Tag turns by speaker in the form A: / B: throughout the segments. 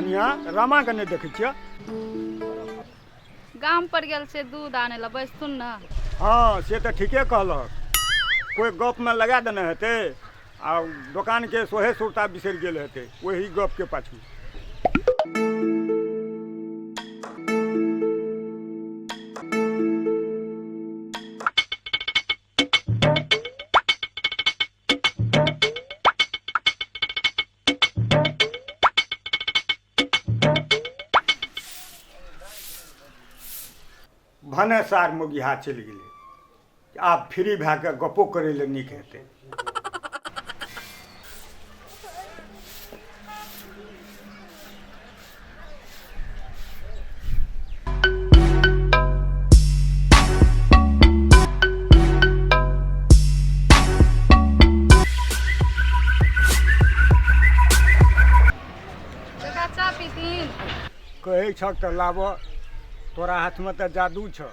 A: कनिया रामाके नहि देखै छियै?
B: गाम पर गेल छै दूध आनै लए, बैसथुन ने।
A: हँ से तऽ ठीके कहलक, कोइ गपमे लगा देने हेतै आ दोकानके सोहे सुरता बिसरि गेल हेतै ओही गपके पाछू। भने सार मोगिहा चलि गेलै, आब फ्री भए कऽ गपो करै लए नीक हेतै।
B: काका चाह पीथिन?
A: कहै छह तऽ लाबऽ, तोरा हाथमे तऽ जादू छह।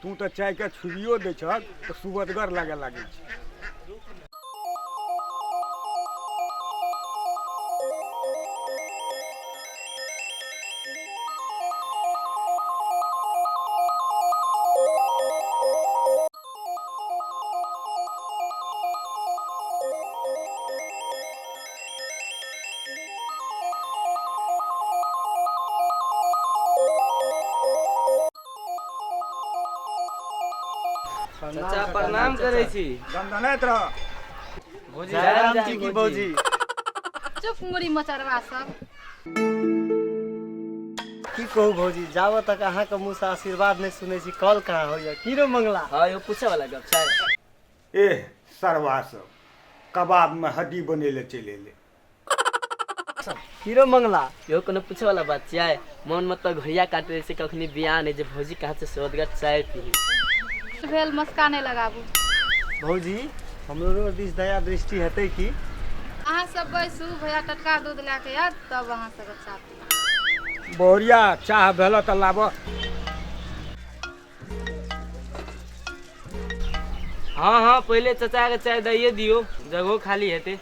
A: तू तऽ चायके छुबियो दै छहक तऽ सुबदगर लागऽ लागै छै।
C: चाचा प्रणाम करै छी।
A: दनदनाइत रह।
C: भौजी जय राम जी की भौजी।
B: चुप मुड़ी मचरवा सब।
D: की कहू भौजी, जाबऽ तक अहाँके मुँहसँ आशीर्वाद नहि सुनै छी कॉल कहाँ होइया। की रो मंगला?
C: हँ यौ, पूछे वाला गप छै।
A: एह सरवा सब कबाबमे हड्डी बनै लए चलि एलै।
D: की रो मंगला?
C: यौ कोनो पूछे वाला बात छियै? मन मतलब घड़िया काटे से कखनी बियाह नहि जे भौजी कहाँ से सोदगर चाय पी।
B: भेल मस्का नहि लगाबू।
D: भौजी हमरो दिस दया दृष्टि हेतै की?
B: अहाँ सब बैसू, भैया टटका दूध लए के आयत तब अहाँ सबके चाह पीब।
A: बहुरिया चाह भेल तऽ लाबऽ।
C: हाँ हाँ पहिले चचा के चाय दैये दियौ, जगहो खाली हेतै।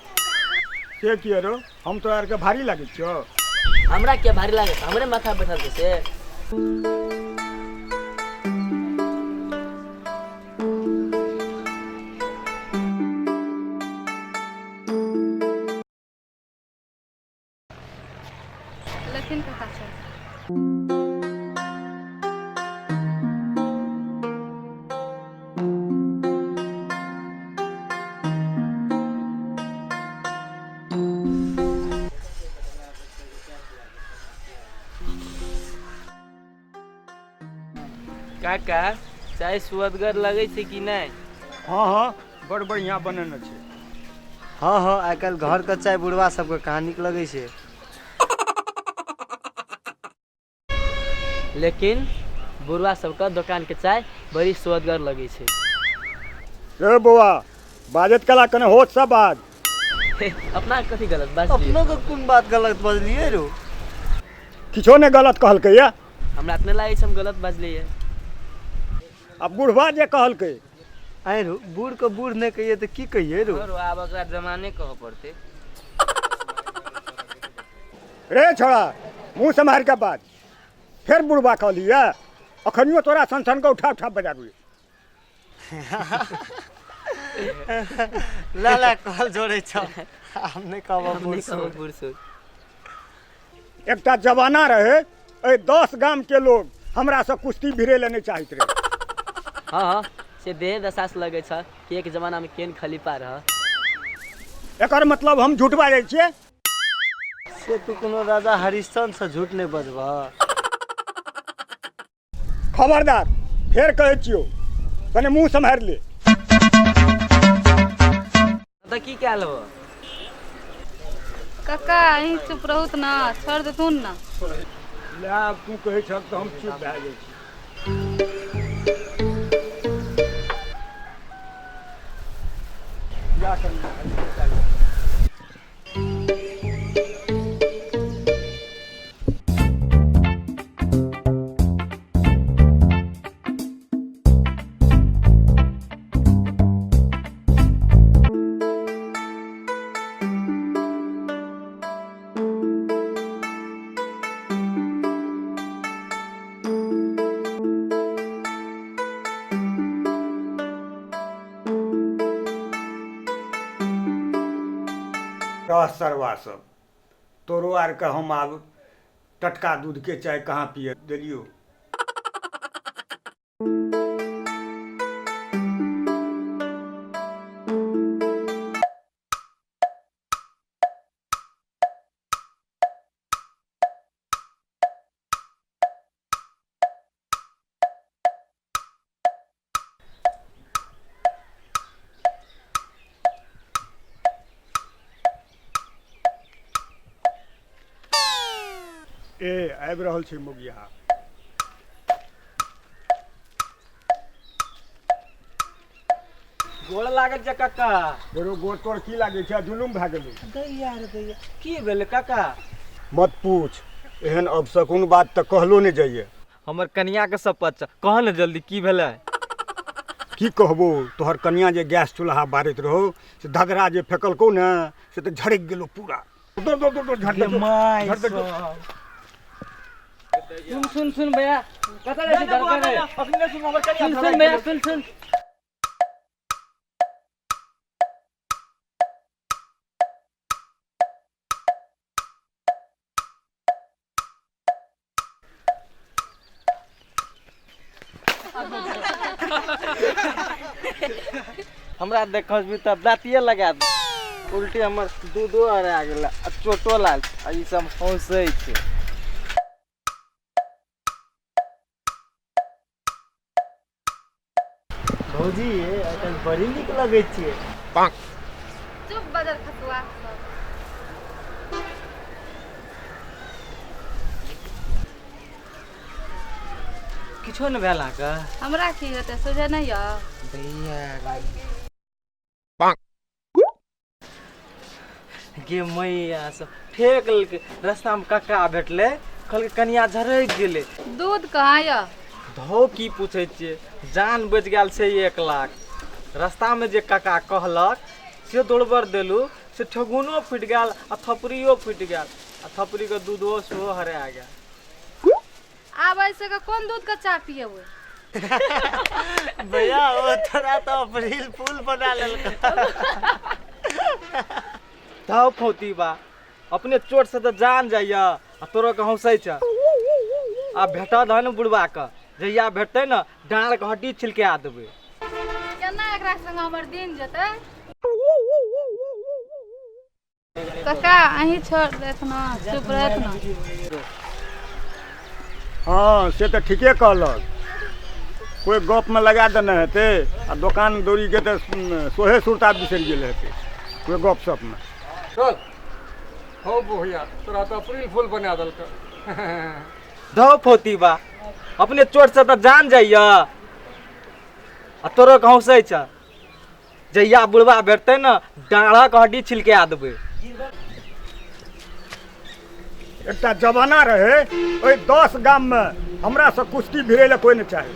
A: से किए रौ, हम तोरा आरके भारी लागै छियौ?
C: हमरा किया भारी लागत, हमरे माथा बैठल छै से।
B: लेकिन कका छै।
C: काका चाय सुअदगर लगै छै कि नहि?
A: हँ हँ बड़ बढ़िआँ बनेने छै।
D: हँ हँ आइ काल्हि घरके चाय बुढ़वा सबके कहाँ नीक लगै छै।
C: लेकिन बुढ़वा सबके दोकानके चाय बड़ी सुअदगर लगै छै।
A: रे बौआ, बाजैत कला कने होश से बाज।
C: अपना कथी गलत बाजलियै?
D: अपनो के कोन बात गलत बजलियै रो?
A: किछो नहि गलत कहलकै या।
C: हमरा तऽ नहि लागै छै हम गलत बाजलियै।
A: आ बुढ़वा जे कहलकै।
D: आँय रो, बूढ़ के बूढ़ नहि कहियै तऽ की कहियै रो?
C: आब ओकरा जमाने कहऽ पड़तै।
A: रे छोड़ा, मुँह सम्हारि के बाज। फेर बुढ़वा कहलियै, अखनियो तोरा सन सन के उठा उठा बजाबी।
D: ला ला कॉल जोड़ै छौ, हम नहि कहब।
C: हम नहि कहब बूढ़ सूढ़।
A: एकटा जमाना रहे, एहि 10 गाम के लोग हमरासँ कुश्ती भिड़ै लए नहि चाहैत रहे।
C: हँ हँ से देह दशा से लगै छ कि एक जमाना में केहन खलीफा रह।
A: एकर मतलब हम झूठ बाजै छियै?
D: से तू कोनो राजा हरिश्चंद्र से झूठ नहि बजबह।
A: खबरदार, फेर कहै छियौ, कने मुँह सम्हारि ले।
C: तऽ की कए लेबह?
B: कक्का अहीं चुप रहू ने, छोड़ देथुन ने।
A: ले आब तू कहै छह तऽ हम चुप भए जाइ छी। जा कनी। रह सरवा सब, तोरो आरके हम आब टटका दूधके चाय कहाँ पिए देलियौ। ए आबि रहल छै मुगिया।
E: गोड़ लागल छै काका।
A: तोरो गोड़ तोड़ की लागै छै, जुलुम भए गेलै।
E: दैया रे दैया, की भेलै काका?
A: मत पूछ, एहन अबशकुन बात तऽ कहलो नहि जाइए।
E: हमर कनिया के शपथ छै, कह ने जल्दी की भेलै।
A: की कहबो, तोहर कनिया जे गैस चूल्हा बारैत रहो से धधरा जे फेकलकौ ने से तऽ झड़कि गेलो पूरा। दौड़ दौड़ दौड़ दौड़ झट
E: गे माय
A: झट देखियौ।
E: सब।
C: सुन सुन सुन भैया, कतऽ जाइ छी धड़कन रे?
E: अखने सुन हमर कनिया
C: सुन
E: धड़कि
C: सुन भैया,
E: गेलौ।
C: सुन सुन।
E: हमरा देखबी तऽ दाँतिये लगा दे, उल्टी हमर दूधो हरा गेल आ चोटो लागल आ ई सब हँसै छै।
D: भौजी आइ काल्हि बड़ी नीक लगै छियै।
B: चुप बदर खतुआ सब।
E: किछो नहि भेल अहाँके?
B: हमरा की हेतै, सुझे नहि यऽ।
E: दैया गे मैया सब फेक लेलकै। रास्तामे कक्का भेटलै, कहलकै कनिया झरकि गेलै।
B: दूध कहाँ यऽ?
E: धौ की पूछै छियै, जान बचि गेल छै 1 लाख। रास्तामे जे कक्का कहलक से दौड़बर देलू, से ठेहुनो फुटि गेल आ थपड़ियो फुटि गेल आ थपड़ीके दूधो सेहो हरा गेल।
B: आब एहि सबके कोन दूध के चाय पियेबै?
D: भैया ओ तोरा तऽ अप्रैल फूल बना लेलक।
E: धौ फौती बा, अपने चोट से तऽ जान जाइया आ तोरो के हौसै छ। आ भेटऽ दह ने बुढ़बा के, जहिया भेटतै ने डाँड़ के हड्डी छिलका देबै।
B: केना एकरा संग हमर दिन जेतै? काका अहीं छोड़ देत ना, चुप रहत ना।
A: हँ से तऽ ठीके कहलक, कोइ गपमे लगा देने हेतै आ दोकान दौरीके तऽ सोहे सुरता बिसरि गेल हेतै कोइ गप सपमे।
F: चल हौ भैया, तोरा तऽ अप्रैल फूल बना देलक।
E: धौ फौती बा, अपने चोट से तऽ जान जाइया आ तोरो के हौसै छ। जहिया बुढ़बा भेटतै ने डाँड़क हड्डी छिलका देबै।
A: एकटा जमाना रहे ओहि 10 गाममे हमरासँ कुश्ती भिड़ै लए कोइ नहि चाही।